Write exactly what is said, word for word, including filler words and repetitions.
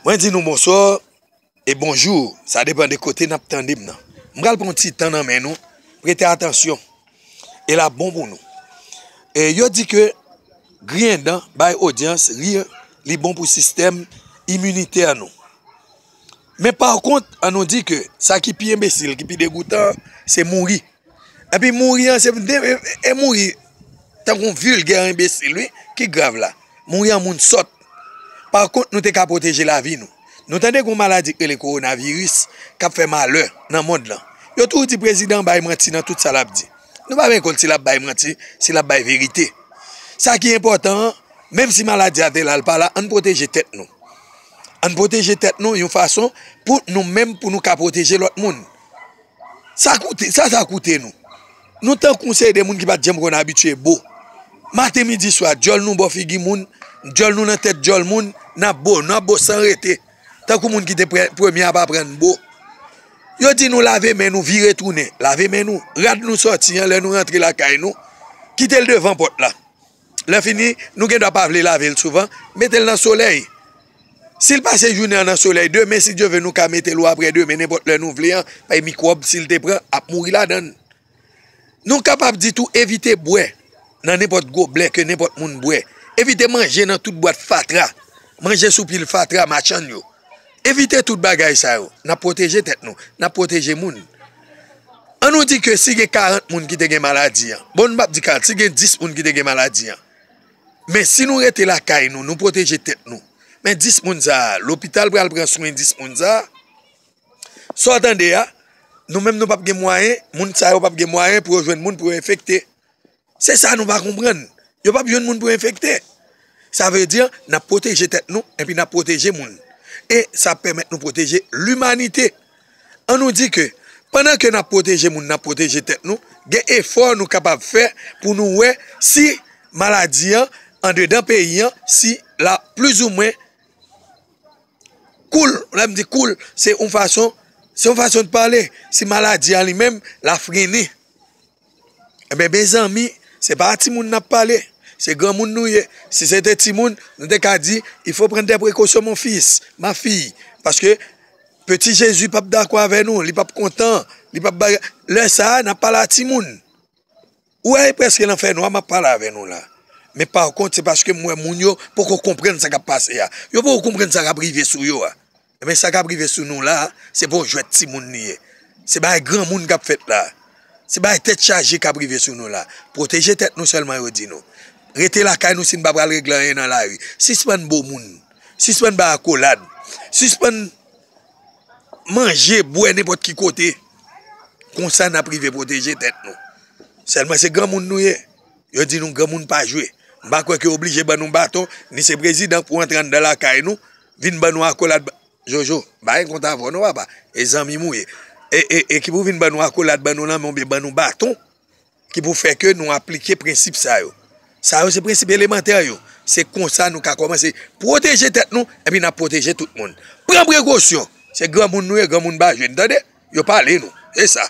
Mwen di nou bonswa e bonjou, sa depann de kote n ap tande m nan. M pral pran yon ti tan nan men nou, prete atansyon. E l ap bon pou nou. E yo di ke griyen dan, bay odyans, ri, li bon pou sistèm iminitè nou. Men pa kont, an nou di ke sa ki pi enbesil, ki pi degoutan, se mouri. Epi mouri an, se e, e, e mouri tankou yon vilgè enbesil, wi, ki grav la. Mouri an moun sòt. Pa kont, nou te ka pwoteje lavi nou. Nou tande gen yon maladi k rele kowonaviris k ap fè malè nan mond lan. Yo toujou di prezidan bay manti nan tout sa l ap di. Nou pa men kont si l ap bay manti, si l ap bay verite. Sa ki enpòtan an, menm si maladi a te la, l pa la, ann pwoteje tèt nou. Ann pwoteje tèt nou yon fason pou nou menm, pou nou ka pwoteje lòt moun. Sa koute, sa, sa koute nou. Nou tankou se de moun ki pa t janm konn abitye bo. Maten, midi, swa, dyòl nou bò figi moun, dyòl nou nan tèt dyòl moun, n ap bo, n ap bo san rete. Tankou moun ki te pre-, premye ap aprann bo. Yo di nou lave men nou, vire tounen, lave men nou. Rad nou sòti an lè nou rantre lakay nou, kite l devan pòt la. Lè fini, nou gen dwa pa vle lave l souvan, mete l nan solèy. Si l pase jounen an nan solèy, demen, si Dye vle, nou ka mete l ou apre demen, nenpòt lè nou vle an, paske mikwòb, si l te pran, ap mouri ladan l. Nou kapab di tou evite bwè nan nenpòt goblè ke nenpòt moun bwè. Evite manje nan tout bwat fatra, manje sou pil fatra, machann yo. Evite tout bagay sa yo. N ap pwoteje tèt nou, n ap pwoteje moun. An nou di ke si gen karant moun ki te gen maladi an, bon, nou p ap di karant, si gen dis moun ki te gen maladi an, men si nou rete lakay nou, nou pwoteje tèt nou, men dis moun sa a, lopital pral pran swen dis moun sa a, sa w tande a, nou menm nou p ap gen mwayen, moun sa yo p ap gen mwayen pou yo jwenn moun pou yo enfekte. Se sa nou pa konprann. Yo p ap jwenn moun pou enfekte. Sa vle di, n ap pwoteje tèt nou, epi n ap pwoteje moun. E sa ap pèmèt nou pwoteje limanite. An nou di ke, pandan ke n ap pwoteje moun, n ap pwoteje tèt nou, gen efò nou kapab fè pou nou wè si maladi an, andedan peyi an, si l ap plizoumwen cool. Lè m di cool, se yon fason, se yon fason de pale. Si maladi an li menm, l ap frennen. Ebyen, mezanmi, se pa a timoun n ap pale. Se granmoun nou ye. Si se te timoun, nou te ka di, il faut prendre des précautions, mon fils, ma fille. Paske Peti Jezi p ap dakò avè nou, li p ap kontan, li p ap bagay. Lè sa a, n ap pale a timoun. Ou wè, e prèske nan fènwa m ap pale avè nou la. Men pa kont, se paske m wè moun yo poko konprann sa k ap pase a. Yo poko konprann sa k ap rive sou yo a. Ebyen, sa k ap rive sou nou la a, se pa yon jwèt timoun li ye. Se bagay granmoun k ap fèt la a. Se bagay tèt chaje k ap rive sou nou la. Pwoteje tèt nou sèlman, yo di nou. Rete lakay nou si n pa pral regle anyen nan lari. Sispann bo moun. Sispann bay akolad. Sispann manje, bwè nenpòt ki kote. Konsa n ap rive pwoteje tèt nou. Sèlman se granmoun nou ye. Yo di nou granmoun pa jwe. M pa kwè ke yo oblije ban nou baton, ni se prezidan pou antre anndan lakay nou, vin ban nou akolad. Jojo, m pa gen kont avè w non, papa. E zanmi m ou ye. E, e, e ki pou vin ban nou akolad, ban nou lanmen oubyen ban nou baton, ki pou fè ke nou aplike prensip sa yo. Sa yo se prensip elemantè yo. Se konsa nou ka kòmanse pwoteje tèt nou, epi n ap pwoteje tout moun. Pran prekosyon. Se granmoun nou ye, granmoun pa jwe. N tande? Yo pale nou. Se sa.